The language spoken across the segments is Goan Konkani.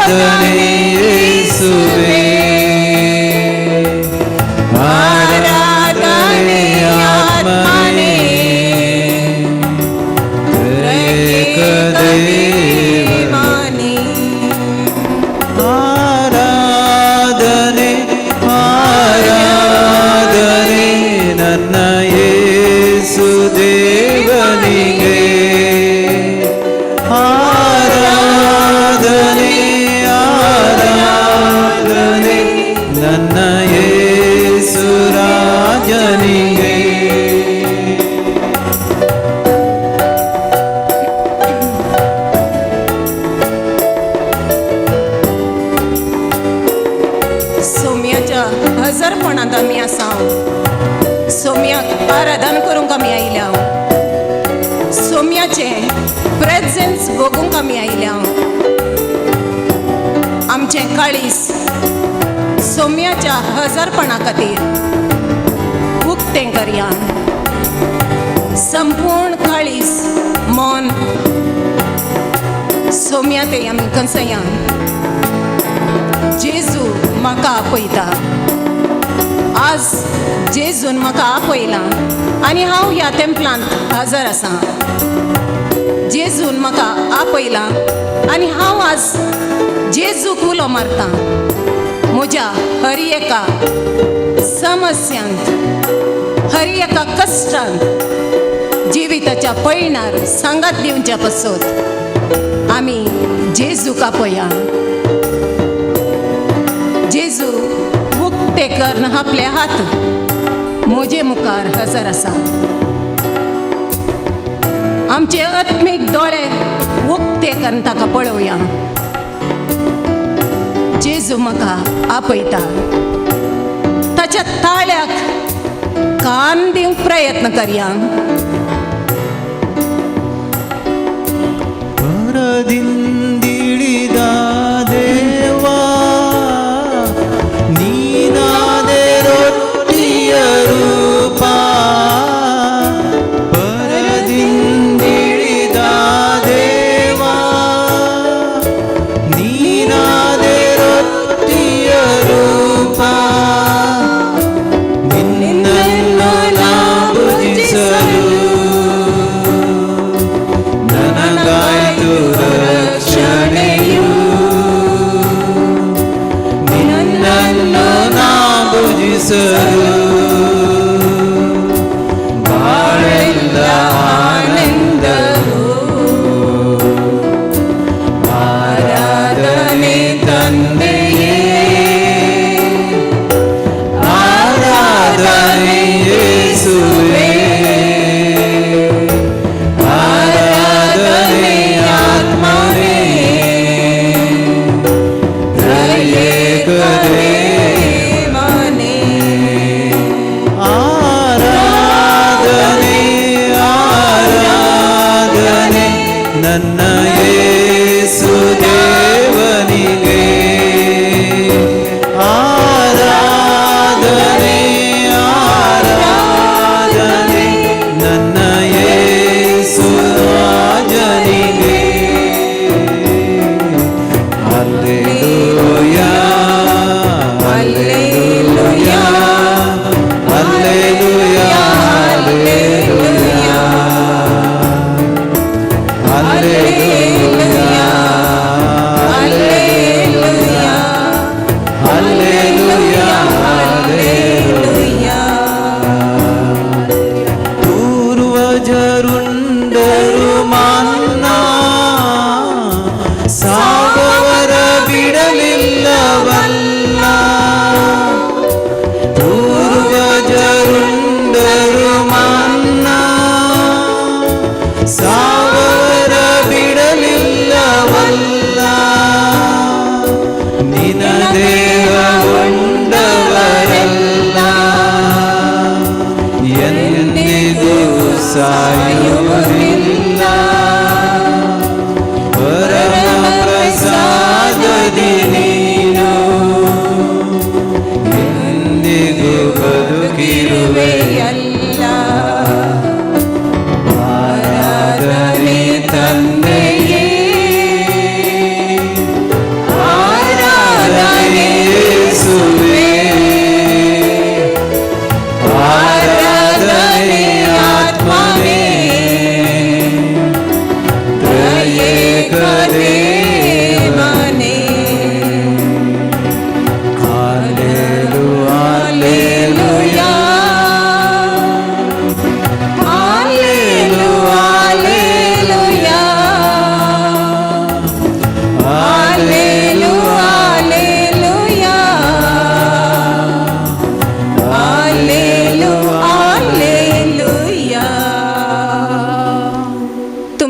ಆರಾಧನೆ ಯೇಸುವೇ, ಆರಾಧನೆ ಆತ್ಮನೇ, ತ್ರಿಯೇಕ ದೇವನೇ. ಆರಾಧನೆ ಆರಾಧನೆ ನನ್ನ ಯೇಸು ದೇವನಿಗೆ, ಆರಾಧನೆ ಆರಾಧನೆ ನನ್ನ ಯೇಸು ರಾಜನಿಗೆ. सोम्याच्या हजरपणांत आमी आसा. सोम्याक आराधन करूंक आमी आयल्या. सोम्याचें प्रेझेन्स भोगूंक आमी आयल्या. आमचें काळीस सोम्याच्या हजरपणा खातीर उक्तें करया. संपूर्ण काळीस मन सोम्या ते आमी कंसया. जेजू म्हाका आपयता. आज जेजून म्हाका आपयला आनी हांव ह्या तेंपलांत हजर आसा. जेजून म्हाका आपयला आनी हांव आज जेजूक उलो मारता. म्हज्या हर एका समस्यांत, हर एका कश्टांत, जिविताच्या पयणार सांगात दिवच्या पासत आमी जेजूक आपया. जेजू उक्ते करून आपले हात म्हजे मुखार हजर आसा. आमचे आत्मीक दोळे उक्ते करून ताका पळोवया. जेजू म्हाका आपयता. ताच्या ताळ्याक कान दिवंक प्रयत्न करया. ಹೊರದಿಂದಿಳಿದ ದೇವಾ, ನೀನಾದೆ ರೊಟ್ಟಿಯ ರೂಪ. ಪರದಿಂದಿಳಿದ ದೇವಾ, ನೀನಾದೆ ರೊಟ್ಟಿಯ ರೂಪ. ನಿನ್ನನ್ನು ನಾ ಪೂಜಿಸಲು ನನಗಾಯ್ತು ರಕ್ಷಣೆಯು. ನಿನ್ನನ್ನು ನಾ ಪೂಜಿಸಲು ಬಾಳೆಲ್ಲ ಆನಂದವು. ಆರಾಧನೆ ತಂದೆಯೇ, ಆರಾಧನೆ ಯೇಸುವೇ, ಆರಾಧನೆ ಆತ್ಮನೇ, ತ್ರಿಯೇಕ ದೇವನೇ. ಆರಾಧನೆ ಆರಾಧನೆ ನನ್ನ ಯೇಸು ದೇವನಿಗೆ, ಆರಾಧನೆ ಆರಾಧನೆ ನನ್ನ ಯೇಸು ರಾಜನಿಗೆ. Alleluia, alleluia, alleluia, alleluia, alleluia, alleluia, alleluia, alleluia. ಪೂರ್ವಜರುಂಡರು ಮನ್ನಾ, ಸಾವವರ ಬಿಡಲಿಲ್ಲವಲ್ಲ. ಪೂರ್ವಜರುಂಡರು ಮನ್ನಾ, ಸಾವವರ ಬಿಡಲಿಲ್ಲವಲ್ಲ. ನಿನ್ನ ದೇಹ ಉಂಡವರೆಲ್ಲ ಎಂದಿಗೂ ಸಾಯುವುದಿಲ್ಲ. ಪರಮ ಪ್ರಸಾದದಿ ನೀನು ಎಂದಿಗೂ ಬದುಕಿರುವೆ. ಅಲ್ಲ. ಆರಾಧನೆ ತಂದೆಯೇ,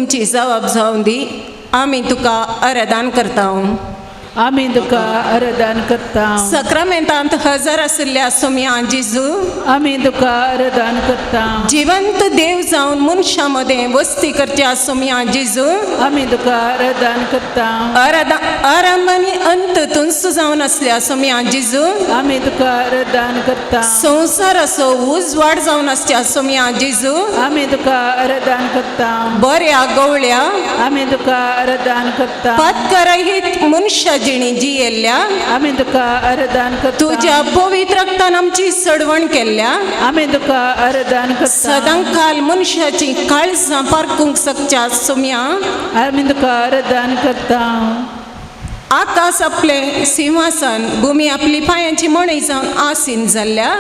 तुमची जबाब जावन दी. आमी तुका आराधन करता. आमी तुका आराधन करता. सक्रामेंतांत हजर आशिल्ल्या सोम्या जेजू, आमी तुका आराधन करता. जिवंत देव जावन मनशां मदें वस्ती करच्या सोम्या जेजू, आमी तुका आराधन करता. आरंभ आनी अंत तुंस जावन आसल्या सोम्या जेजू, आमी तुका आराधन करता. संवसाराचो उजवाड जावन आसच्या सोम्या जेजू, आमी तुका आराधन करता. बऱ्या गवळ्या आमी तुका आराधन करता. पातकरहित मनशा जिणी जियेल्ल्या, आमी तुका आराधन करता. तुज्या पवित्र रक्तान आमची सडवण केल्ल्या, आमी तुका आराधन करता. सदांकाल मनशाची काळजां पारखूंक शकच्या सोम्या, आमी तुका आराधन करता. आकाश आपलें सिंहासन, भूमी आपली पांयांची मणी जावन आसीन जाल्ल्या,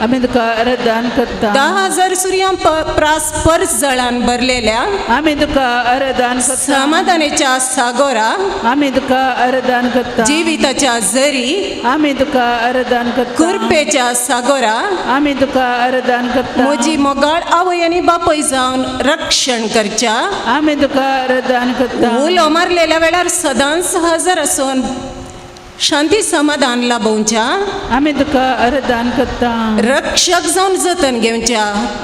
आमी तुका आराधन करता. 10,000 सुर्यां प्रास पर्स जळान भरलेल्या, आमी तुका आराधन करता. समाधानाच्या सागोरा, आमी तुका आराधन करता. जिविताच्या जरी, आमी तुका आराधन करता. कुरपेच्या सागोरा, आमी तुका आराधन करता. म्हजी मोगाळ आवय आनी बापूय जावन रक्षण करच्या, आमी तुका आराधन करता. उलो मारलेल्या वेळार सदांच हजर आसून शांती समाधान लाभोवच्या, आमी तुका आराधन करता. रक्षक जावन जतन घेवच्या,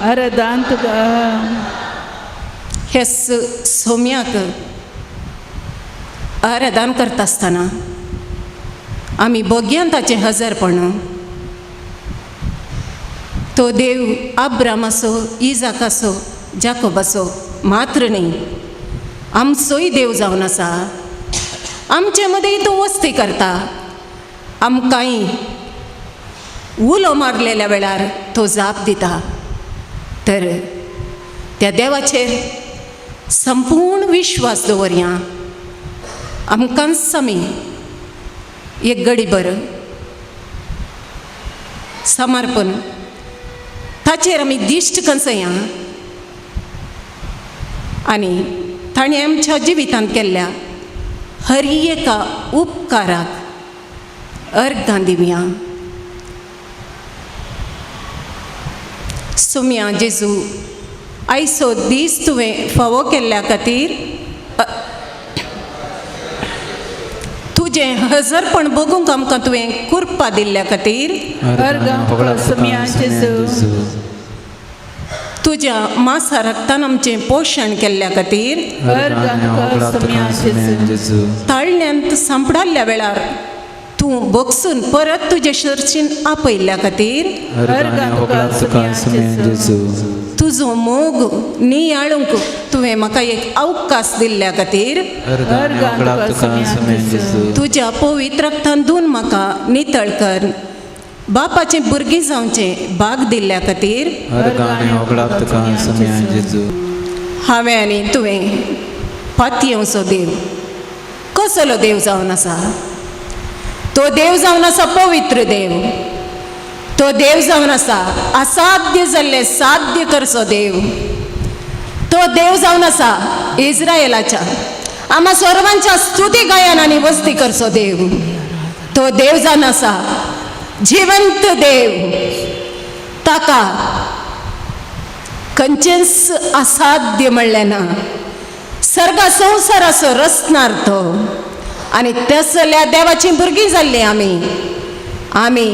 आराधन तुका. हे सोम्याक आराधन करता आसतना आमी बगयान ताचें हजरपण. तो देव आब्रामाचो, इजाकाचो, जाकोबाचो मात्र न्ही, आमचोय देव जावन आसा. आमचे मदें तो वस्ती करता. आमकांय उलो मारलेल्या वेळार तो जाप दिता. तर त्या देवाचेर संपूर्ण विश्वास दवरया. आमकांच आमी एक गडीभर समर्पण ताचेर आमी दिश्ट कंसया आनी ताणें आमच्या जिवितांत केल्ल्या हर एका उपकाराक अर्घां दिवया. सोम्या जेजू, आयचो दीस तुवें फावो केल्ल्या खातीर तुजें हजरपण बगूंक आमकां तुवें कुरपा दिल्ल्या खातीर, सोम्या जेजू, तुज्या मासा रक्तान आमचें पोशण केल्ल्या खातीर, ताळण्यांत सांपडाल्ल्या वेळार तूं बगसून परत तुजे शर्चीन आपयल्ल्या खातीर, तुजो मोग नियाळूंक तुवें म्हाका एक अवकाश दिल्ल्या खातीर, तुज्या पवित्र रक्तान धुवन म्हाका नितळ कर बापाचें भुरगीं जावचें भाग दिल्ल्या खातीर, हांवें आनी तुवें पातयेवचो देव कसलो देव जावन आसा. तो देव जावन आसा पवित्र देव. तो देव जावन आसा असाध्य जाल्लें साध्य करचो देव. तो देव जावन आसा इस्रायलाच्या आमा सर्वांच्या स्तुती गायन आनी वस्ती करचो देव. तो देव जावन आसा जिवंत देव. ताका खंयचेंच असाध्य म्हणलें ना. सर्गा संवसाराचो रचणार तो आनी तसल्या देवाचीं भुरगीं जाल्लीं आमी. आमी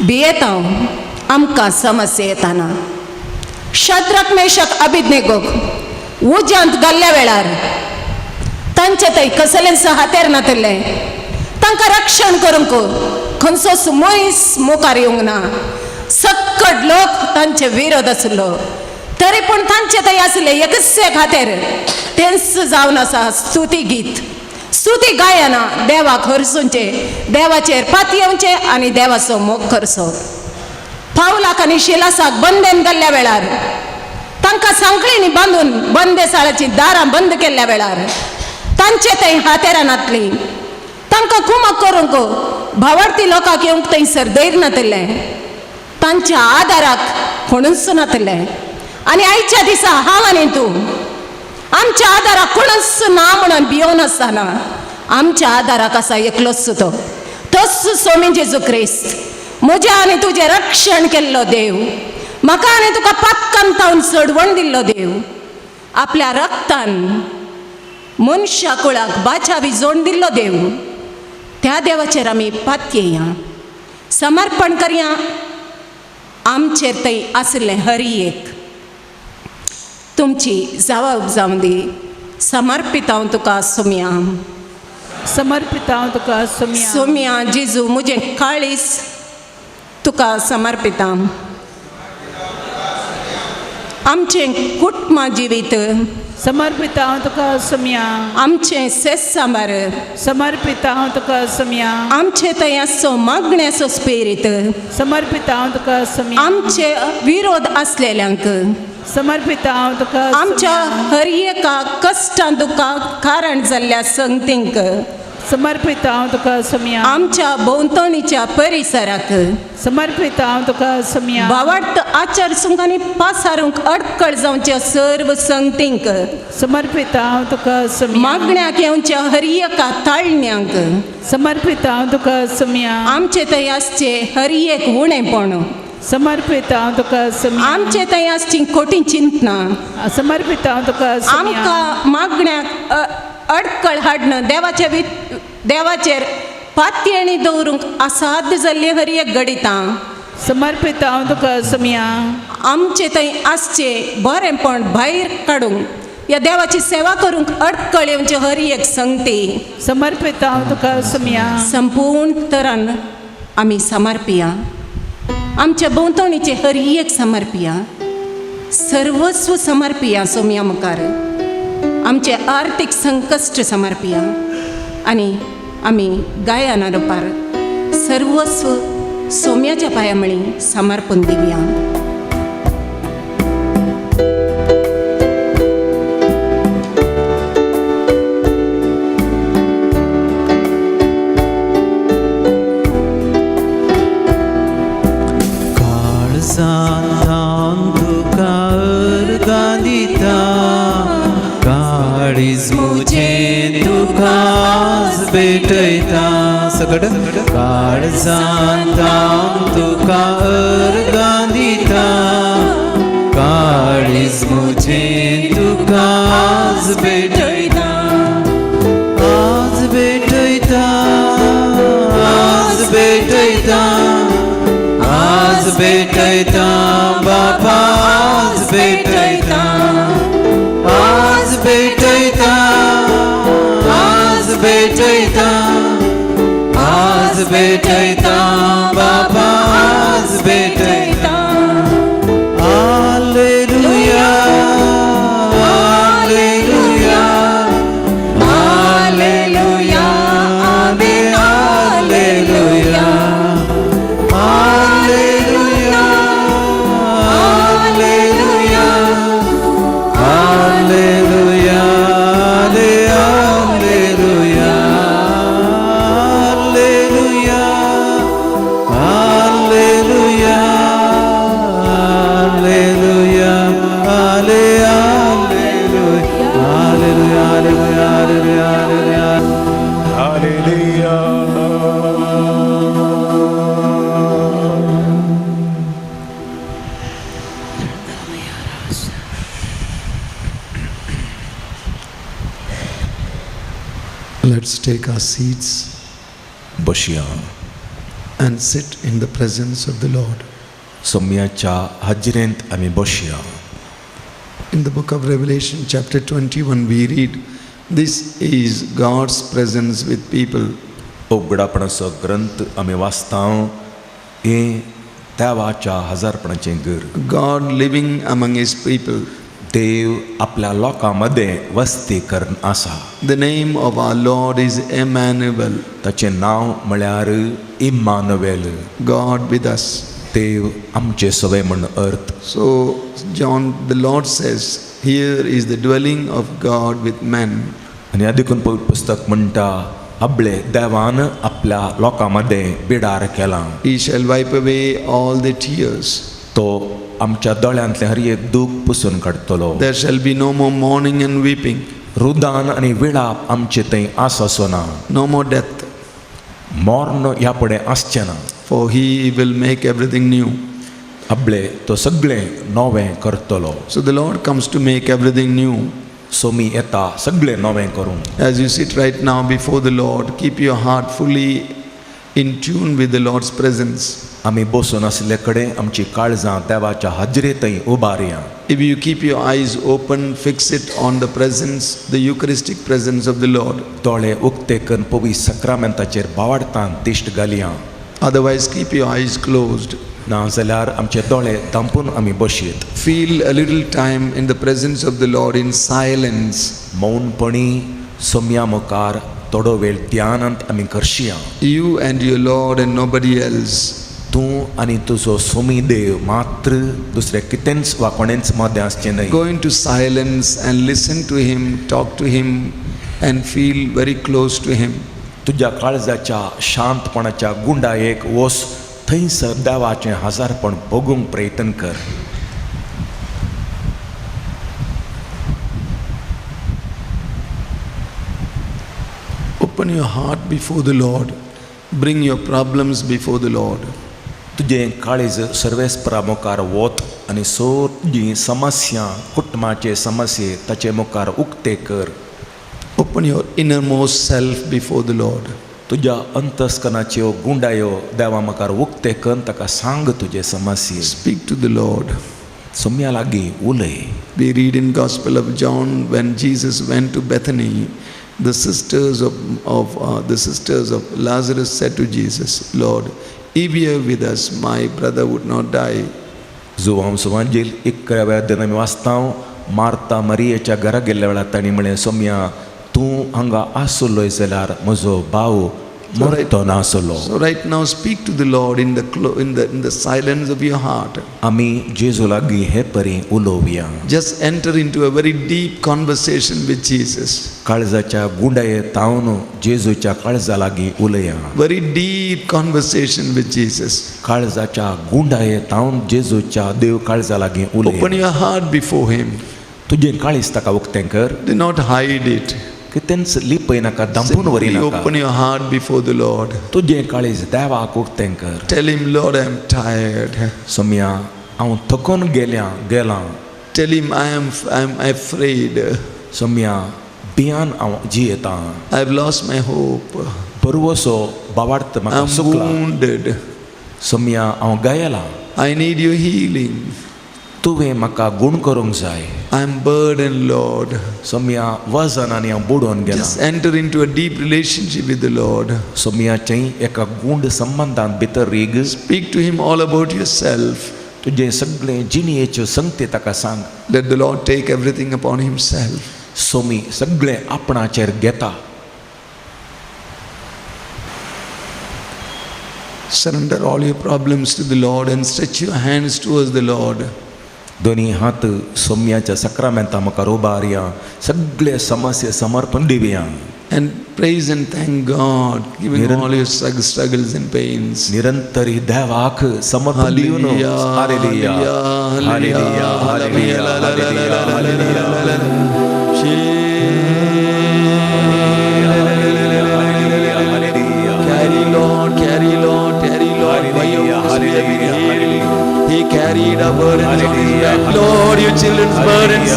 भियेता आमकां समस्या येताना. शद्रक मेशक अभिज्ञेगोक उज्यांत घाल्ल्या वेळार तांचे थंय कसलेंच हातेर नातिल्लें. तांकां रक्षण करूंक खंयचोच मनीस मुखार येवंक ना. सक्कड लोक तांचे विरोध आसलो तरी पूण तांचे थंय आसले एकच खातीर तेंच जावन आसा स्तुती गीत. स्तुती गायना देवाक हरसूंचे, देवाचेर पातयेवचें आनी देवाचो मोग करचो. पावलाक आनी शिलासाक बंदेन घाल्ल्या वेळार तांकां सांखळींनी बांदून बंदेसाळाचीं दारां बंद केल्ल्या वेळार तांचे थंय हातेरां नातलीं. तांकां कुमक करूंक भावार्थी लोकांक येवंक थंयसर धैर्य नातिल्लें. तांच्या आदाराक कोणूच नातिल्लें. आनी आयच्या दिसा हांव आनी तूं आमच्या आदाराक कोणूच ना म्हणून भियोवन आसतना आमच्या आदाराक आसा एकलोच तो, तोच सोमी जेजू क्रिस्त. म्हजें आनी तुजें रक्षण केल्लो देव, म्हाका आनी तुका पातकान तावन सडवण दिल्लो देव. आपल्या रक्तान मनशा कुळाक बाचा विजोवन दिल्लो देव, त्या देवाचेर आमी पातयेया, समर्पण करया आमचेर थंय आशिल्लें हरी एक. तुमची जावप जावं दी. समर्पित हांव तुका सोम्या. समर्पित हांव तुका सोम्या. सोम्या जेजू, म्हजें काळीस तुका समर्पिता. आमचें कुटुंबा जिवीत समर्पित हांव तुका सोम्या. आमचें सेस सांबार समर्पित हांव तुका सोम्या. आमचे थंय आसचो मागण्याचो स्पिरीत समर्पित हांव तुका सोम्या. आमचे विरोध आसलेल्यांक समर्पित हांव तुका. आमच्या हर एका कश्टां दुखाक कारण जाल्ल्या संगतींक समर्पित हांव तुका सोम्या. आमच्या भोंवतणीच्या परिसराक समर्पित हांव तुका सोम्या. भावार्थ आचार सुंगांनी पासारूंक अडकळ जावच्या सर्व संगतींक समर्पित हांव तुका सोम्या. मागण्याक येवच्या हर एका ताळण्यांक समर्पित हांव तुका सोम्या. आमचे थंय आसचे हर एक उणेपण समर्पित हांव तुका सोम्या. आमचे थंय आसची खोटी चिंतनां समर्पित हांव तुका सोम्या. आमकां मागण्याक अडकळ हाडन देवाचे देवाचेर पातयेणी दवरूंक असाध्य जाल्ली हर एक घडितां समर्पित हांव तुका सोम्या. आमचे थंय आसचे बरेंपण भायर काडूंक ह्या देवाची सेवा करूंक अडकळ येवची हर एक संगती समर्पित हांव तुका सोम्या. संपूर्ण तरान आमी समर्पिया. आमच्या भोंवतणीचे हर एक समर्पिया, सर्वस्व समर्पिया सोम्या मुखार. आमचे आर्थीक संकश्ट समर्पिया आनी आमी गायना रुपार सर्वस्व सोम्याच्या पांया मळी समर्पण दिवया. काळजांत तुका अर्गां दिता, काळीज म्हजें तुका आज भेटयता. सगट काळजांत तुका अर्गां दिता, काळीज म्हजें तुका आज भेटयता. आज भेटयता, आज भेटयता, आज भेटयता बापा, आज भेटयता. आज भेटयता, आज भेटयता, आज भेटयता बापा, आज भेटयता. Hallelujah, hallelujah, hallelujah, amen, hallelujah. Hallelujah, hallelujah, hallelujah, hallelujah, hallelujah, hallelujah, hallelujah, hallelujah, hallelujah, hallelujah, hallelujah. Let's take our seats बसया and sit in the presence of the Lord. सोम्याच्या हाजरेंत आमी बसया. In the book of Revelation, chapter 21, we read, this is God's presence with people. उगडापणाचो ग्रंथ आमी वाचता, हें देवाच्या हजारपणाचें घर. God living among His people. देव आपल्या लोकां मदें वस्ती करून आसा. The name of our Lord is Emmanuel, ताचें नांव म्हळ्यार इम्मानुवेल, God with us. देव आमचे सवय म्हण अर्थ. So, John, the Lord says, here is the dwelling of God with men. आनी ह्या देखून पवित्र पुस्तक म्हणटा, आपले देवान आपल्या लोकां मदें बिडार केलां. He shall wipe away all the tears. तो आमच्या दोळ्यांतलें हर एक दूख पुसून काडटलो. There shall be no more mourning and weeping, रुदान आनी विळाप आमचे थंय आसचो ना. no more death, मर्ण ह्या फुडें आसचें ना. for He will make everything new. आपले तो सगळें नवें करतलो. So the Lord comes to make everything new. Somi येता सगळें नवें करूंक. As you sit right now before the Lord, keep your heart fully in tune with the Lord's presence. आमी बसून आशिल्ले कडेन आमची काळजां देवाच्या हाजरेंतय उबारया. If you keep your eyes open, fix it on the presence, the Eucharistic presence of the Lord. दोळे उक्ते करून पवित्र सक्रामेंताचेर बावाडतान दिश्ट घालया. Otherwise, keep your eyes closed. ना जाल्यार आमचे दोळे धांपून आमी बसयत. Feel a little time in the presence of the Lord in silence. मौनपणी Saumya मुखार थोडो वेळ ध्यानांत आमी करशिया. You and your Lord and nobody else. तूं आनी तुजो सोमी देव मात्र, दुसरें कितेंच वा कोणेंच मदें आसचें न्हय. Go into silence and listen to Him, talk to Him, and feel very close to Him. तुज्या काळजाच्या शांतपणाच्या गुंडायेक वस, थंयसर देवाचें हजारपण भोगूंक प्रयत्न कर. Open your heart before the Lord. Bring your problems before the Lord. तुजें काळीज सर्वेस्परा मुखार वत आनी सो तुजी समस्या, कुटुंबाचे समस्ये ताचे मुखार उक्ते कर. Open your innermost self before the Lord. तुज्या अंतस्कनाच्यो गुंडायो देवा मुखार उक्ते कर, ताका सांग तुजे समस्ये. Speak to the Lord. Saumya लागीं उलय. We read in Gospel of John, when Jesus went to Bethany, the sisters of Lazarus said to Jesus, Lord, if you were with us, my brother would not die. Joao सुवांजील 11व्या दिन आमी वाचता, मार्ता मरियेच्या घरा गेल्ल्या वेळार तांणी म्हणलें, सोम्या तूं हांगा आसलोय जाल्यार म्हजो भाव मरतो नासलो. So right now speak to the Lord in the silence of your heart. आमी जेजू लागीं हे परी उलोवया. Just enter into a very deep conversation with Jesus. काळजाच्या गुंडाये तावन जेजूच्या काळजा लागीं उलया. Very deep conversation with Jesus. काळजाच्या गुंडाये तावन जेजूच्या देव काळजा लागीं उलया. Open your heart before Him. तुजें काळीज ताका उक्तें कर. Do not hide it. कितेंच लिपय नाका, दांपून व्हरी Simply नाका. open your heart before the Lord. तुजें काळीज देवाक उक्तें कर. Tell Him, Lord, I am tired. Saumya हांव थकून गेलां. Tell Him, I am afraid. Saumya भियान हांव जियेतां. I have lost my hope. बरवसो बावार्थ I म्हाका am सुकला. wounded. सोम्या हांव गायलां. I need your healing. तुवें म्हाका गूण करूंक जाय. I am burdened, Lord. Saumya वजन आनी हांव बुडोवन गेलां. Just enter into a deep relationship with the Lord. सोम्याचें एका गूंड संबंदान भितर रीग. Speak to Him all about yourself. तुजें सगळें जिणयेच्यो संगती ताका सांग. Let the Lord take everything upon Himself. Somi सगळें आपणाचेर घेता. Surrender all your problems to the Lord and stretch your hands towards the Lord. दोन्ही हात सोम्याच्या सक्रामेंता मुखार उबारया, सगळे समस्ये समर्पण दिवया. And praise and thank God, giving all your struggles and pains. निरंतरी देवाक समर्पण दिवन. Hallelujah, hallelujah, hallelujah, hallelujah, hallelujah, hallelujah. Carry Lord, carry Lord, carry Lord. By your wounds we have been healed. He carried our burdens on His back. Lord, your children's burdens.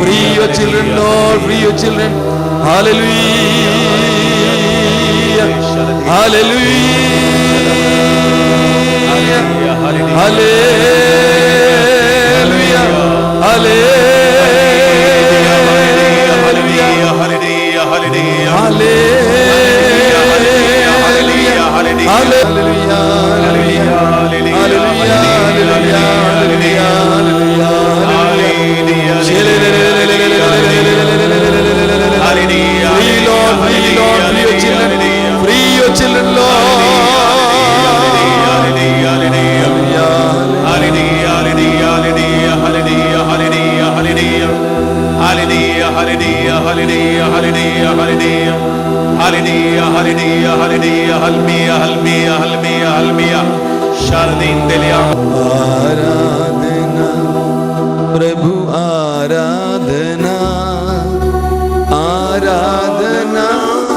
Free your children, Lord. Free your children. Hallelujah. Hallelujah. Hallelujah. Hallelujah. Hallelujah. Hallelujah. Hallelujah. Hallelujah. Hallelujah. Free Lord, free Lord, free your children, free your children, Lord. आराधना प्रभु आराधना, आराधना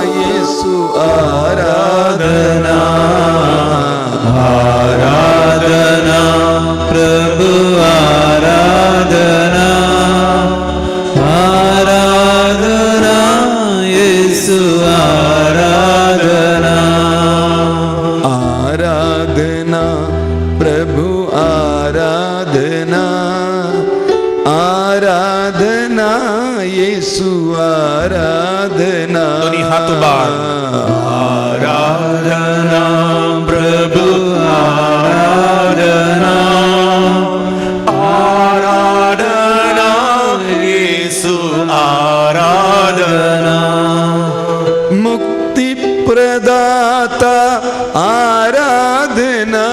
यीशु आराधना, आराधना प्रभु. प्रभु आराधना, आराधना येसू आराधना. आराधना प्रभु आराधना, आराधना येसू आराधना. दोन्ही हात उबार. आराधना प्रभु आराधना, आराधना येसू आराधना. मुक्ति प्रदाता आराधना,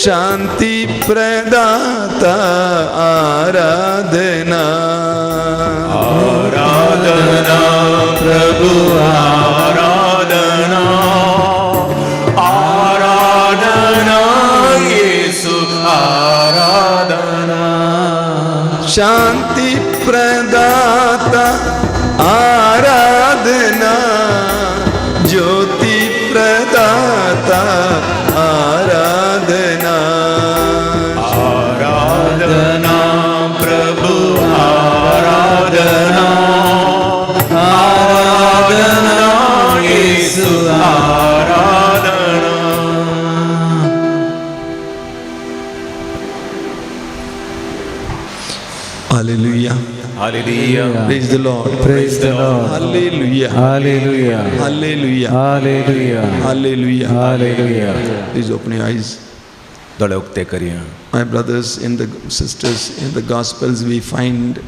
शांति प्रदाता आराधना. आराधना प्रभु आराधना, आराधना येसू आराधना. शांति प्रदाता आराधना, ज्योति प्रदाता आराधना. आराधना प्रभु आराधना, आराधना येसू आराधना. Hallelujah. Hallelujah. Praise the Lord. Praise the Lord. Hallelujah. Hallelujah. Hallelujah. Hallelujah. Hallelujah. Hallelujah. Please open your eyes. दोळे उक्ते करया. My brothers and the sisters, in the Gospels we find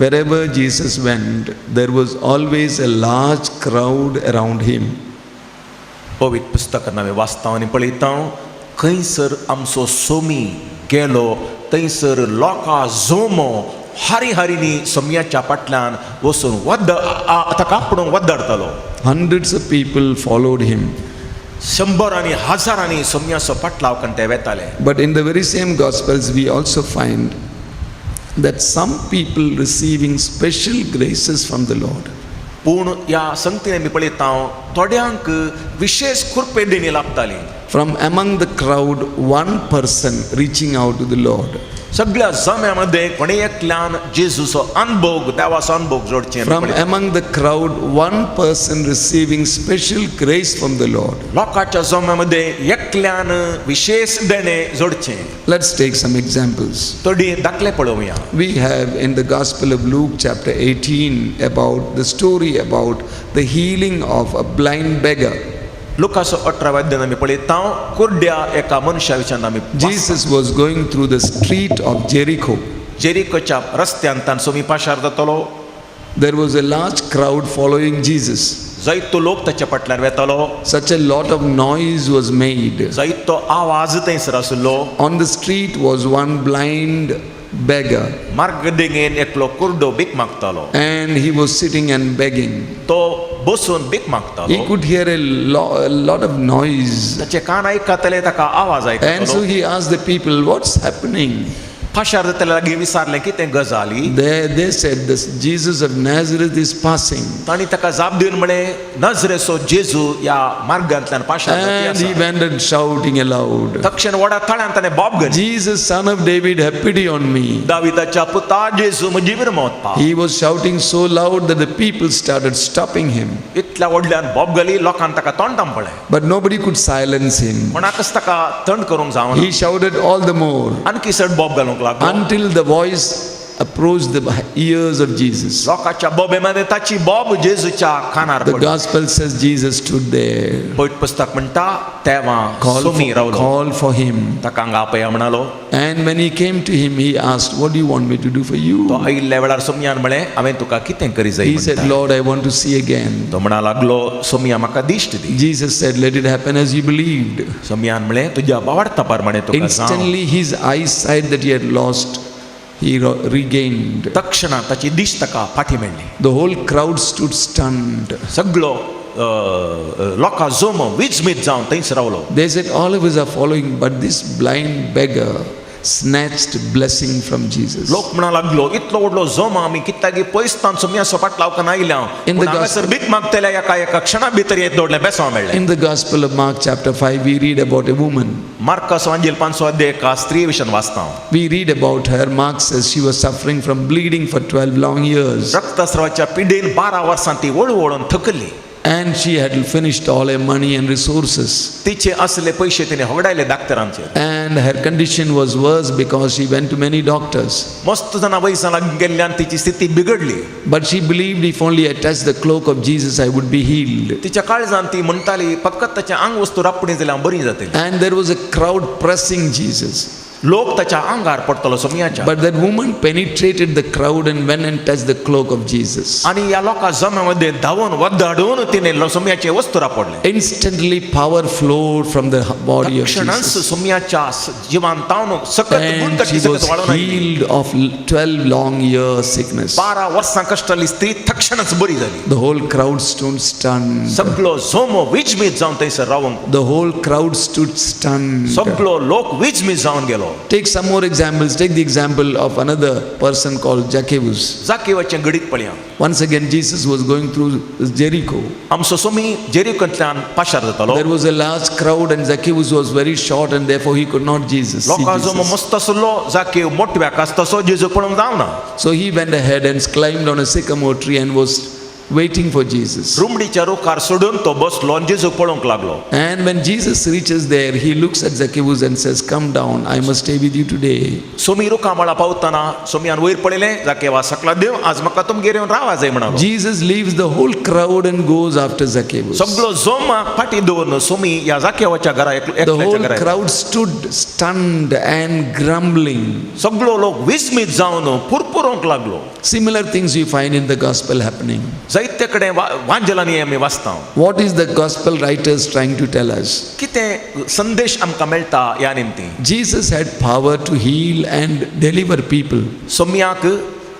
wherever Jesus went, there was always a large crowd around him. पवित्र पुस्तकान आमी वाचता आनी पळयता, खंयसर आमचो सोमी गेलो थंयसर लोकां जोमो हारी हारीनी सोमयाच्या फाटल्यान वचून वद्द ताका आपोवन वद्दडतालो. Hundreds of people followed him. शंबरांनी हजारांनी सोमयाचो फाटलाव करून ते वेताले. But in the very same Gospels we also find that some people receiving special graces from the Lord. पूण ह्या संगतीन आमी पळयता थोड्यांक विशेष कृपे देणी लाभताली. From among the crowd, one person reaching out to the Lord. सगळ्या जम्या मध्ये कोणी एकल्यान जेजूचो अनभोग, देवाचो अनभोग जोडचे. From among the crowd, one person receiving special grace from the Lord. लोकांच्या जम्यामध्ये एकल्यान विशेष देणे जोडचे. Let's take some examples. थोडी दाखले पळोवया. We have in the Gospel of Luke chapter 18 about the story about the healing of a blind beggar. लुकासो 18 अध्याय आमी पळयता, कुड्ड्या एका मनशा विशयान आमी. Jesus was going through the street of Jericho. जेरिकोच्या रस्त्यान तांचो मी पाशार जातलो. There was a large crowd following Jesus. जायतो लोक ताच्या फाटल्यान वेतालो. Such a lot of noise was made. जायतो आवाज थंयसर आशिल्लो. On the street was one blind beggar. मार्ग देगेन एकलो कुर्डो भीक मागतालो. And he was sitting and begging. तो बसून भीक मागतालो. He could hear a lot of noise. ताचे कान आयकतले, ताका आवाज And so आयकतलो. he asked the people, what's happening? पाशार जातले लागीं विचारलें कितें गजाली. They said, this Jesus of Nazareth is passing. तांणी ताका जाप दिवन म्हळें, नजरेचो जेजू ह्या मार्गांतल्यान पाशार And he जाती. went and shouting aloud, तक्षण व्हडा ताळ्यान ताणें बोब घाली, Jesus, son of David, have pity on me. दाविदाच्या पुता जेजू म्हजी विरमत पा. He was shouting so loud that the people started stopping him. इतल्या व्हडल्यान बोब घाली, लोकान ताका तोंडां पळय. But nobody could silence him. कोणाकच ताका थंड करूंक जावना. He shouted all the more आणखी चड बोब घालूंक लागलो until the voice approached the ears of Jesus. लोकांच्या बोबेमध्ये ताची बोब जेजूच्या कानार The पडली. gospel says Jesus stood there. पवित्र पुस्तक म्हणटा तेव्हा Call Somi for, रावलो. call for him. ताका हांगा आपया म्हणालो. And when he came to him, he asked, what do you want me to do for तो you? आयिल्ल्या वेळार सोमयान म्हळें, हांवें तुका कितें करी जाय He said, म्हणटा. Lord, I want to see again. तो म्हणा लागलो, सोमया म्हाका दिश्ट दी. Jesus said, let it happen as you believed. सोमयान म्हळें, तुज्या बावाडता प्रमाणे तुका जावं. Instantly his eyesight that he had lost, he regained. तक्षणा ताची दिश्ट ताका फाटी मेळ्ळी. The whole crowd stood stunned. सगळो लोकां जोमो विजमीत जावन थंयच रावलो. They said, all of us are following, but this blind beggar snatched blessing from Jesus. लोक म्हणा लागलो इतलो व्हडलो जमो आमी कित्याक पयसतान सोम्याचो पाटलाव कन आयल्या In the पूण हांगासर भीक मागतल्या एका एका क्षणा भितर येत दवरलें बेसांव मेळ्ळें. In the Gospel of Mark chapter 5, we read about a woman. मार्कास वांजेल पांचसो अध्याय एका स्त्री विशयान वाचता हांव. We read about her. Mark says she was suffering from bleeding for 12 long years. रक्तस्रावाच्या पिडेन 12 वर्सां ती वळू वळून थकली. And she had finished all her money and resources. तिचे असले पयशे तिने होगडायले डाक्टरांचेर. And her condition was worse because she went to many doctors. मस्त जाणां वैजां गेल्ल्यान तिची स्थिती बिगडली. But she believed, if only I touch the cloak of Jesus, I would be healed. तिच्या काळजान ती म्हणटाली फकत ताच्या आंग वस्तू रापणी जाल्यार हांव बरी जातली. And there was a crowd pressing Jesus. लोक ताच्या आंगार पडटलो सोमयाच्या. But that woman penetrated the crowd and went and touched the cloak of Jesus. आनी ह्या लोकां जम्यामध्ये धांवून वद्दाडून तिने सोमयाचे वस्तू रापडले. Instantly power flowed from the body of क्षणांच Jesus. सोमयाच्या जिवान तावन सकत गुण And she सकत was वाडून आयली. healed of 12 long year sickness. 12 वर्सां कष्टाली स्त्री तक्षणच बरी जाली. The whole crowd stood stunned. सगळो जोमो विजमीत जावन थंयसर रावंक. The whole crowd stood stunned. सगळो लोक विजमीत जावन गेलो. Take some more examples. Take the example of another person called Zacchaeus. जाकीवाचें घडीत पळया. Once again, Jesus was going through Jericho. आमचो सोमी जेरिकोंतल्यान पाशार जातालो. There was a large crowd and Zacchaeus was very short and therefore he could not see लोकां जोमो Jesus. मस्त आसलो, जाकीव मोटव्याक आसतसो जेजू पळोवंक जावना. So he went ahead and climbed on a sycamore tree and was waiting for Jesus. रुमडीच्या रुखार सोडून तो बसलो आनी जेजूक पळोवंक लागलो. And when Jesus reaches there, he looks at Zacchaeus and says, "Come down, I must stay with you today." Somi रुखा मळा पावतना सोमयान वयर पळयलें, जाकेवा सकला देव आज म्हाका तुमगेर येवन रावा जाय म्हणालो. Jesus leaves the whole crowd and goes after Zacchaeus. सगळो जोमाक फाटी दवरून सोमी ह्या जाकेवाच्या घरा The एकल्याच्या whole घरा येता. crowd stood stunned and grumbling. सगळो लोक विस्मीत जावन पुरपुरोंक लागलो. Similar things you find in the gospel happening. जायते कडेन वांजेलांनी आमी वाचता. What is the gospel writers trying to tell us? कितें संदेश आमकां मेळटा ह्या निमतीं? Jesus had power to heal and deliver people. सोमयाक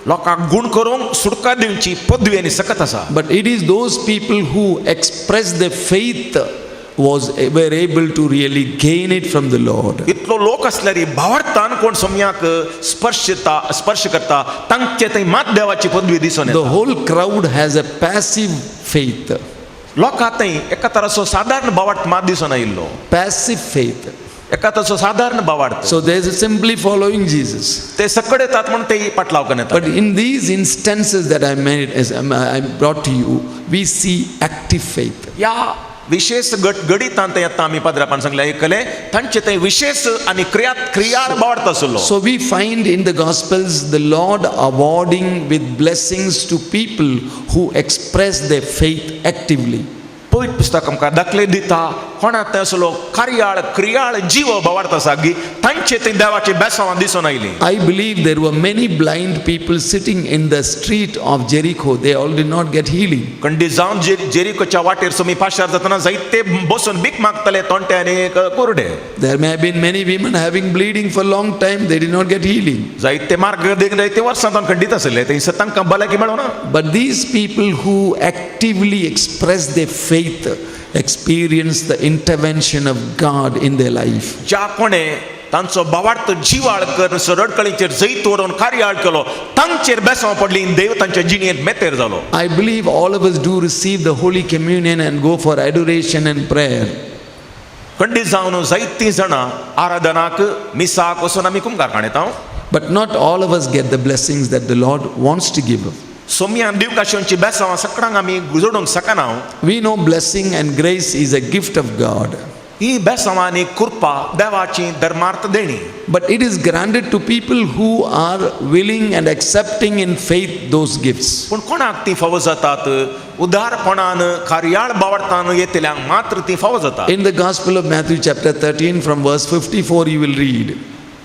लोकांक गूण करूंक सुटका दिवची पदवी आनी सकत आसा. But it is those people who expressed their faith were able to really gain it from the Lord. इतलो लोक आसल्यार भावार्थान कोण सोमयाक स्पर्श करता तांचे थंय मात देवाची पदवी दिसून The येता. whole crowd has a passive faith. लोकां थंय एका तराचो सादारण भावार्थ मात दिसून आयिल्लो. Passive faith. एका तराचो सादारण भावार्थ. So they are simply following Jesus. ते सकड येतात म्हण ते पाटलाव करून येतात. But in these instances that I made, as I brought to you, we see active faith. ह्या विशेष गडितान ते येता आमी पाद्रापान सांगले आयकले तांचे ते विशेष आनी क्रियाळ भावार्थ आसलो. So we find in the Gospels the Lord awarding with blessings to people who express their faith actively. पवित्र पुस्तक आमकां दाखले दिता कोणा थंय असलो कार्याळ क्रियाळ जीव भावार्थ आसा की तांचे थंय देवाची बेसांवां दिसून आयली. I believe there were many blind people sitting in the street of Jericho. They all did not get healing. कंडी जावन जेरिकोच्या वाटेर सोमी पाशार जातना जायते बसून भीक मागतले तोंटे आनी Kurde. There may have been many women having bleeding for a long time. They did not get healing. जायते मार्ग देख जायते वर्सां तांकां खंडीत आसले थंयसर तांकां भलायकी मेळना. But these people who actively express their faith experience the intervention of God in their life. ज्या कोणे तांचो भावार्थ जिवाळ करून सरडकळीचेर जैत व्हरून कार्याळ केलो तांचेर बेसांव पडली देव तांच्या जिणेंत मेतेर जालो. I believe all of us do receive the Holy Communion and go for adoration and prayer. खंडीत जावन जायतीं जाणां आराधनाक मिसाक वचून आमी कुमगार काणयता. But not all of us get the blessings that the Lord wants to give. सोमयान दिवंक आशिल्लीं बेसांवां सगळ्यांक आमी जोडूंक शकना. We know blessing and grace is a gift of God. ही बेसांवां आनी कृपा देवाची धर्मार्थ देणी. But it is granted to people who are willing and accepting in faith those gifts. पूण कोणाक ती फावो जातात? उदारपणान कार्याळ बावडतान येतल्यांक मात्र ती फावो जाता. In the Gospel of Matthew chapter 13 from verse 54 you will read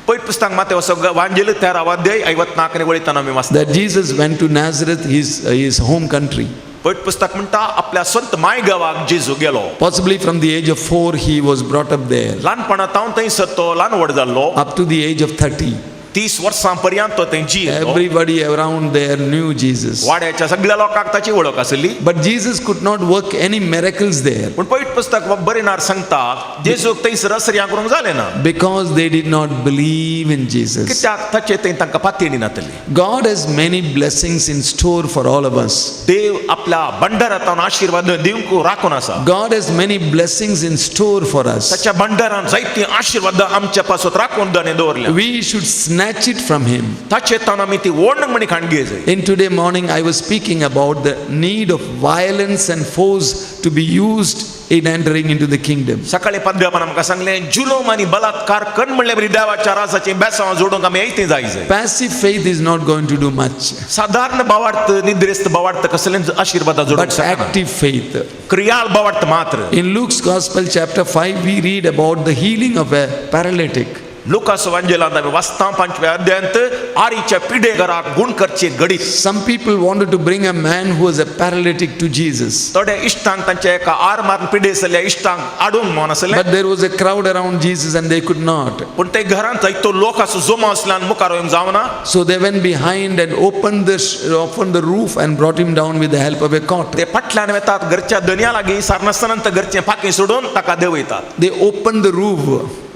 पयत पुस्तक माते वांजेल 13 अध्याय 54 वळीतान आमी वाचता. that Jesus went to Nazareth, his home country. पयत पुस्तक म्हणटा आपल्या संत माय गांवाक जेजू गेलो. Possibly from the age of 4 he was brought up there. ल्हानपणा तावन थंयसर तो ल्हान व्हड जाल्लो. Up to the age of 30. 30 वर्सां पर्यंत तो थंय जियेलो. Everybody around there knew Jesus. वाड्याच्या सगळ्या लोकांक ताची वळख आसली. But Jesus could not work any miracles there पूण पवित्र पुस्तक बरयणार सांगता जेजूक थंयसर असर्या करूंक जालें ना, because they did not believe in Jesus. कित्याक ताचे थंय तांकां पातयेणी नातली. God has many blessings in store for all of us. देव आपल्या भंडारांत आशिर्वाद दिवंक राखून आसा. God has many blessings in store for us. ताच्या भंडारान जायती आशिर्वाद आमच्या पासत राखून ताणें दवरल्या. We should snatch it from Him. ताचे तान आमी ती ओडणक म्हणी खाणगी जाय. In today morning, I was speaking about the need of violence and force to be used in entering into the kingdom. सकाळी पाद्यापान आमकां सांगलें जुलूम आनी बलात्कार कन म्हणल्यार बरी देवाच्या राजाचें बेसांव जोडूंक आमी येयते जाय जाय. Passive faith is not going to do much, सादारण भावार्थ निद्रेस्त भावार्थ कसलेंच आशिर्वादा जोडूंक but शकना. active faith. क्रियाळ भावार्थ मात्र. In Luke's Gospel, chapter 5, we read about the healing of a paralytic. Lucas वांजेलांत आमी वाचता 5व्या अध्यायांत आरीच्या पिडेघराक गुण करचे घडीत. Some people wanted to bring a man who was a paralytic to Jesus. थोड्या इश्टांक तांच्या एका आर मारून पिडेसल्या इश्टांक आडूंक म्हण आसलें. But there was a crowd around Jesus and they could not. पूण ते घरांत जायतो लोक आसो जमो आसल्यान मुखार येवंक जावना. So they went behind and opened the roof and brought him down with the help of a cot. ते फाटल्यान वेतात घरच्या धनया लागीं सारनासतना घरचें पाखें सोडून ताका देंवयतात. They opened the roof.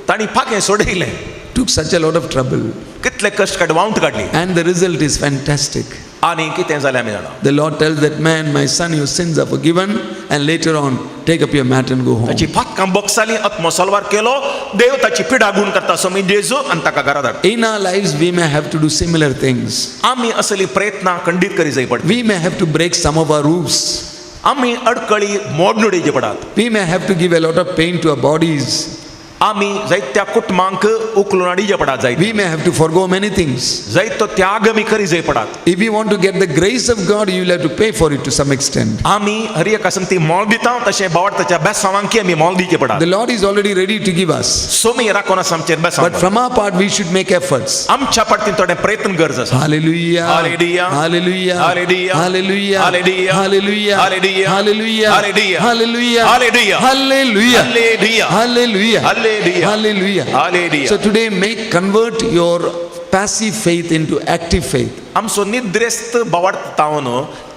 तांणी पाखें सोडयलें. Took such a lot of trouble. कितले कश्ट काड वावंट काडली. And the result is fantastic. आनी कितें जालें आमी जाणा. The Lord tells that man, my son, your sins are forgiven, and later on take up your mat and go home. ताची पातकां बगसाली, आत्मो सलवार केलो, देव ताची पिडा गुण करता स्वामी जेजू आनी ताका घरा धाडटा. In our lives we may have to do similar things. आमी असली प्रयत्नां खंडीत करी जाय पडटा. We may have to break some of our roofs. आमी अडकळी मोडणुडेचे पडात. We may have to give a lot of pain to our bodies. आमी जायत्या कुटुंबांक उखलून हाडीचे पडात जायते. We may have to forgo many things. जायतो त्याग आमी करी जाय पडात. If you want to get the grace of God, you will have to pay for it to some extent. आमी हर एका संगती मोल दिता तशें भावार्थाच्या बेसावांकी आमी मोल दिवचे पडात. The Lord is already ready to give us. Somi राखून आसा आमचेर बेसांव. But from our part we should make efforts. आमच्या पार्टीन थोडे प्रयत्न गरज आसा. Hallelujah. Hallelujah. Hallelujah. Hallelujah. Hallelujah. Hallelujah. Hallelujah. Hallelujah. Hallelujah. Hallelujah. Hallelujah. Hallelujah. Hallelujah. Hallelujah. Hallelujah. Hallelujah. Hallelujah. Hallelujah. So today convert your passive faith into active faith. आमचो निद्रेस्त भावार्थ तावन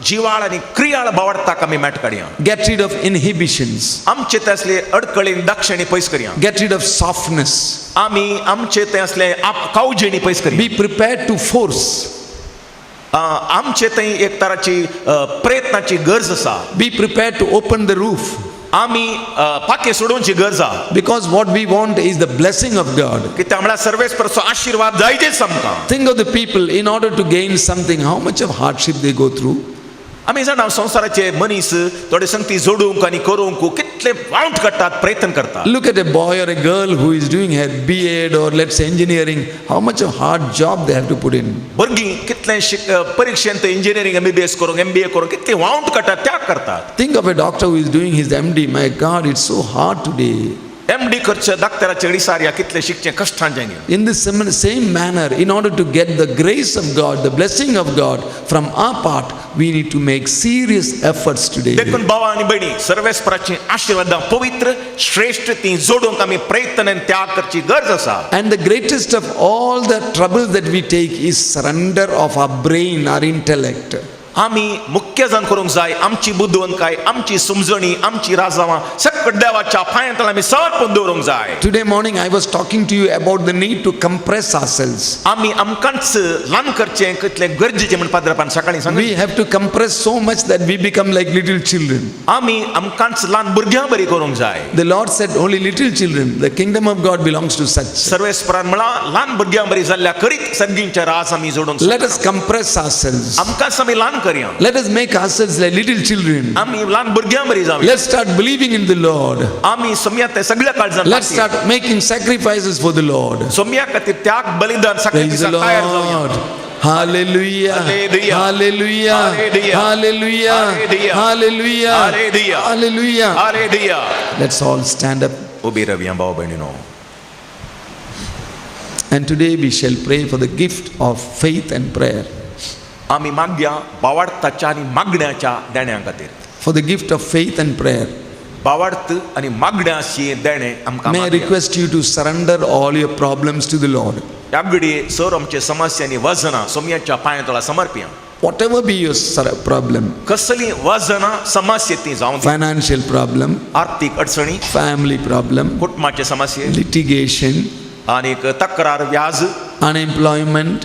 जिवाळ आनी क्रियाळ भावार्थाक आमी मेट काडया. Get rid of inhibitions. आमचे ते असले अडकळी दक्षिणी पयस करया. Get rid of softness. आमी आमचे ते असले कावजेणी पयस करया. Be prepared to force. आमचे थंय एक तराची प्रयत्नाची गरज आसा. Be prepared to open the roof. आमी पाखें सोडोवची गरज आसा. Because what we want is the blessing of God. कित्याक म्हळ्यार सर्वेस्परचो आशिर्वाद जायतेच आमकां. Think of the people, in order to gain something, how much of hardship they go through. आमी जाणा संवसाराचे मनीस थोडे संगती जोडूंक आनी करूंक कितले वावट काडटात, प्रयत्न करतात. Look at a boy or a girl who is doing her B.Ed or let's say engineering, how much of hard job they have to put in. भुरगीं कितले परिक्षेंत इंजिनियरींग MBBS करूंक MBA करूंक कितले वावट काडटात, त्याग करतात. Think of a doctor who is doing his MD. My God, it's so hard today. MD करचे डॉक्टराचे डिसार या कितले शिकचे कष्टांचे. In the same manner, in order to get the grace of God, the blessing of God from our part, we need to make serious efforts today. देखून भावा आनी भयणी सर्वेस्पराची आशिर्वादां पवित्र श्रेष्ठ ती जोडूंक आमी प्रयत्न आनी त्याग करची गरज आसा. And the greatest of all the trouble that we take is surrender of our brain, our intellect. आमी मुख्य जाण करूंक जाय आमची बुदवंतकाय, आमची समजणी, आमची राजावां सकट देवाच्या पांयांत आमी समर्पण दवरूंक जाय. Today morning I was talking to you about the need to compress ourselves. आमी आमकांच ल्हान करचें कितलें गरजेचें म्हण पाद्रपान सकाळीं सांगलें. We have to compress so much that we become like little children. आमी आमकांच ल्हान भुरग्यां बरी करूंक जाय. The Lord said only little children, the kingdom of God belongs to such. सर्वेस्परान म्हळां ल्हान भुरग्यां बरी जाल्ल्या करीत सर्गींचे राज आमी जोडूंक. Let us compress ourselves. आमकांच आमी ल्हान करया. Let us make ourselves like little children. आमी ल्हान भुरग्यां बरी जावया. Let's start believing in the Lord. आमी सोम्या ते सगळ्या काळजान. Let's start making sacrifices for the Lord. Saumya खातीर त्याग बलिदान Praise the तयार जावया. Lord. Hallelujah. Hallelujah. Hallelujah. Hallelujah. Hallelujah. Hallelujah. Hallelujah. Hallelujah. Hallelujah. Hallelujah. Let's all stand up. उबी रावया भाव भयणीनो. And today we shall pray for the gift of faith and prayer. आमी मागया भावार्थाच्या आनी मागण्याच्या देण्या खातीर. For the gift of faith and prayer. भावार्थ आनी मागण्या देणें आमकां. May I request you to surrender all your problems to the Lord. ह्या घडये सर आमचे समस्या आनी वजनां सोमयाच्या पांया तळा समर्पया. Whatever be your problem, कसली वजनां समस्या ती जावं दी. Financial problem, आर्थीक अडचणी, family problem, कुटुंबाचे समस्ये, litigation, आनीक तक्रार व्याज, unemployment,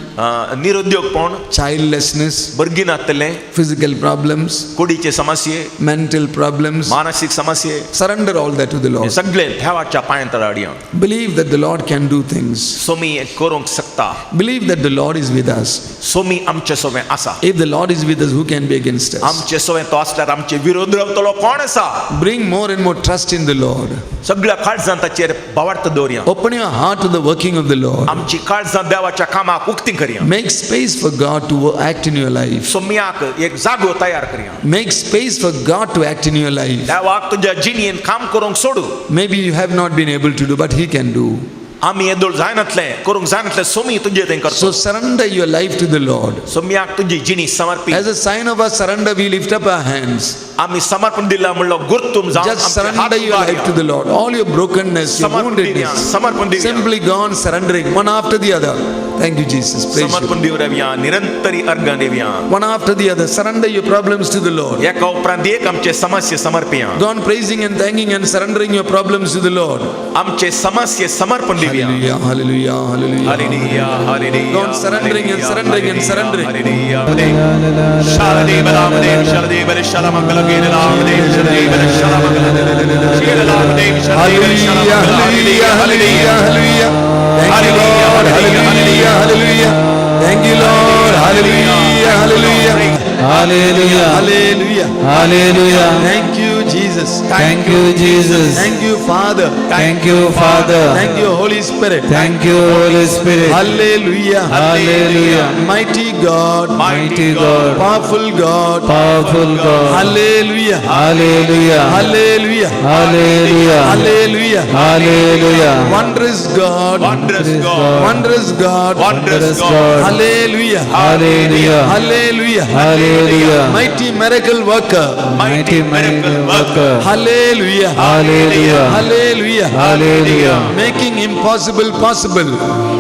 निरुद्योगपण, childlessness, भुरगीं नासतलें, physical problems, कुडीचे समस्ये, mental problems, मानसीक समस्ये, surrender all that to the hey Lord. सगळे देवाच्या पांया तळा हाडया. Believe that the Lord can do things. Somi हें करूंक शकता. Believe that the Lord is with us. Somi आमचे सोवें आसा. If the Lord is with us, who can be against us? आमचे सोवें तो आसल्यार आमचे विरोध रावतलो कोण आसा? Bring more and more trust in the Lord. सगळ्या काळजान ताचेर भावार्थ दवरया. Open your heart to the working of the Lord. आमची काळजां देवाच्या कामाक उक्ती करया. Make space for God to act in your life. सोम्याक एक जागो तयार करया. Make space for God to act in your life. देवाक तुज्या जिणेन काम करूंक सोडू. Maybe you have not been able to do, but He can do. आमी येदोळ जायनातलें करूंक जायनातलें सोमी तुजें तें करतो. So surrender your life to the Lord. सोम्याक तुजी जिणी समर्पी. As a sign of our surrender, we lift up our hands. आमी समर्पण दिला म्हणलो गुर्तूम जावन Just आमचे हात surrender your life to उबारया. the Lord. All your brokenness, your समर्पण दिवया, woundedness. समर्पण दिवया. Simply go on surrendering one after the other. Thank you, Jesus. Praise you. समर्पण दिवया, निरंतरी अर्घां दिवया. One after the other, surrender your problems to the Lord. एका उपरांत एक आमचे समस्ये समर्पया. Go on praising and thanking and surrendering your problems to the Lord. आमचे समस्ये समर्पण दिवया. Hallelujah, hallelujah, hallelujah. Hallelujah, hallelujah. Go on surrendering and surrendering and surrendering. Hallelujah. Shaladev Ramdev Shaladev Shalamangal Ramdev Shaladev Shalamangal Ramdev Shaladev Hallelujah, hallelujah, hallelujah, hallelujah. Thank you, Lord. Hallelujah, hallelujah. Thank you, Lord. Hallelujah, hallelujah. Hallelujah. Hallelujah. Hallelujah. Thank you, Jesus. Thank you, Jesus. Thank you, Father. Thank you, Father. Thank you, Holy Spirit. Thank you, Holy Spirit. Hallelujah. Hallelujah. Mighty God, Mighty God, powerful God. powerful God. Hallelujah. Hallelujah. Hallelujah. Hallelujah. Hallelujah. Hallelujah. Wondrous God. Wondrous God. Wondrous God. Wondrous God. Hallelujah. Hallelujah. Hallelujah. Hallelujah. Mighty miracle worker. Mighty miracle worker. Hallelujah. Hallelujah. Hallelujah. Hallelujah. Making impossible possible.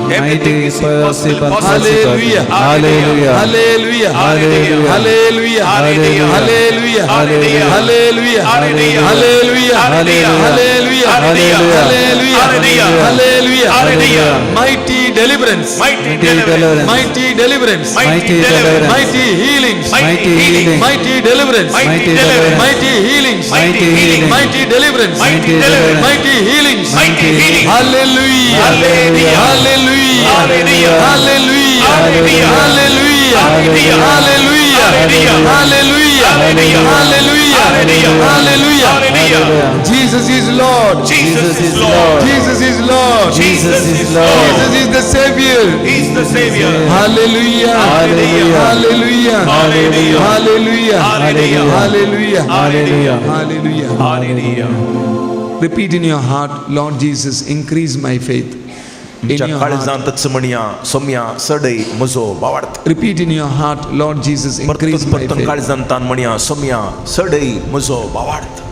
Everything Mighty is impossible possible. possible. Hallelujah. Hallelujah. Hallelujah. Hallelujah. Hallelujah. Hallelujah. Hallelujah. Hallelujah. Hallelujah. Hallelujah. Hallelujah. Hallelujah. Hallelujah. Hallelujah. Hallelujah. Hallelujah. Hallelujah. Hallelujah. Mighty deliverance. Mighty Mighty deliverance. deliverance. Mighty deliverance. Mighty Mighty deliverance. deliverance. Mighty healings. Mighty healing. Mighty deliverance. Mighty Mighty deliverance. deliverance. Mighty healings. Mighty healing. Mighty deliverance. Mighty Mighty deliverance. deliverance. Mighty healings. Mighty healing. Hallelujah. Hallelujah. Hallelujah. Hallelujah. Hallelujah. Hallelujah. Hallelujah. Hallelujah. Hallelujah. Hallelujah. Hallelujah. Hallelujah. Hallelujah. Hallelujah. Hallelujah. Hallelujah. Jesus is Lord. Jesus is Lord. Jesus is Lord. Jesus is Lord. Jesus is the Savior. He's the Savior. Hallelujah. Hallelujah. Hallelujah. Hallelujah. Hallelujah. Hallelujah. Hallelujah. Hallelujah. Hallelujah. Hallelujah. Repeat in your heart, Lord Jesus, increase my faith. In तुमच्या your heart. काळजांतच म्हणया सोम्या सडय म्हजो भावार्थ. Repeat in your heart, Lord Jesus, increase परतून my परतून faith. काळजांतान म्हणया सोम्या सडय म्हजो भावार्थ.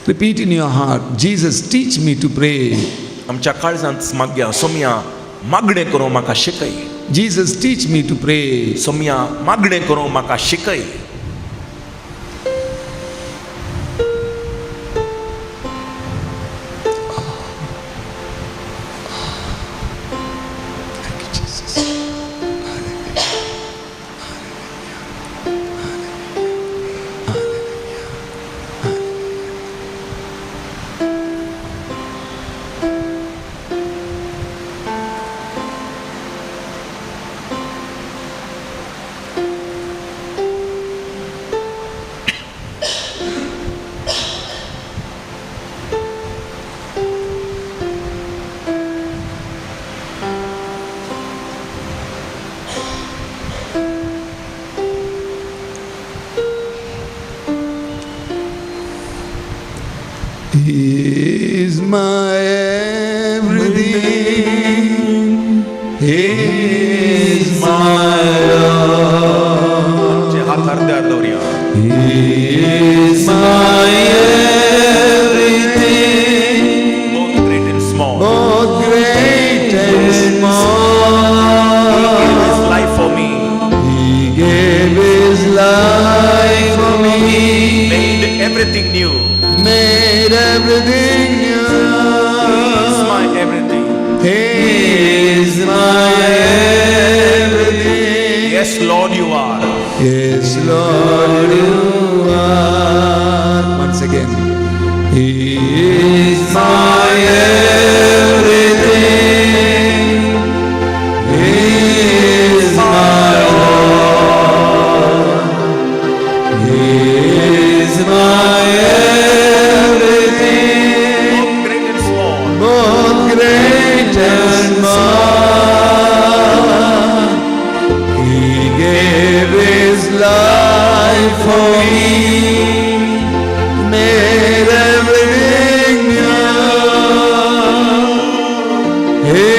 Repeat in your heart, Jesus, teach me to pray. आमच्या काळजांत मागया सोम्या मागणें करूं म्हाका शिकय. Jesus, teach me to pray. Saumya मागणें करूं म्हाका शिकय. Thank you, Jesus. He is my everything. He is my all. आमचे हात अर्द्यार दवरया. He is my everything. Both great and small. Both great and small. He gave his life for me. He gave his life for me. Made everything new. Made everything new. He is my everything. He is my everything. Yes, Lord, you are. Yes, Lord, you are. Once again. He is my everything. He is my all. He is my everything. Both great and small. Both great and small. He gave his life for me, made everything new. He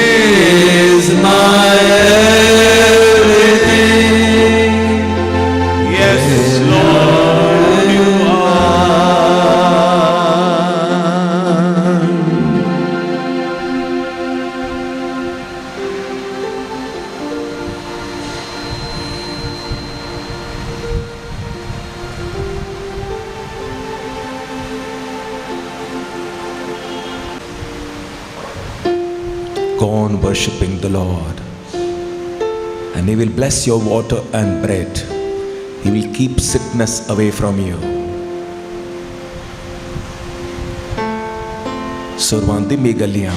is my everything. Yes, Lord, you are. Go on worshiping the Lord, and He will bless your water and bread. He will keep sickness away from you. सुरवां दिमी गलियां.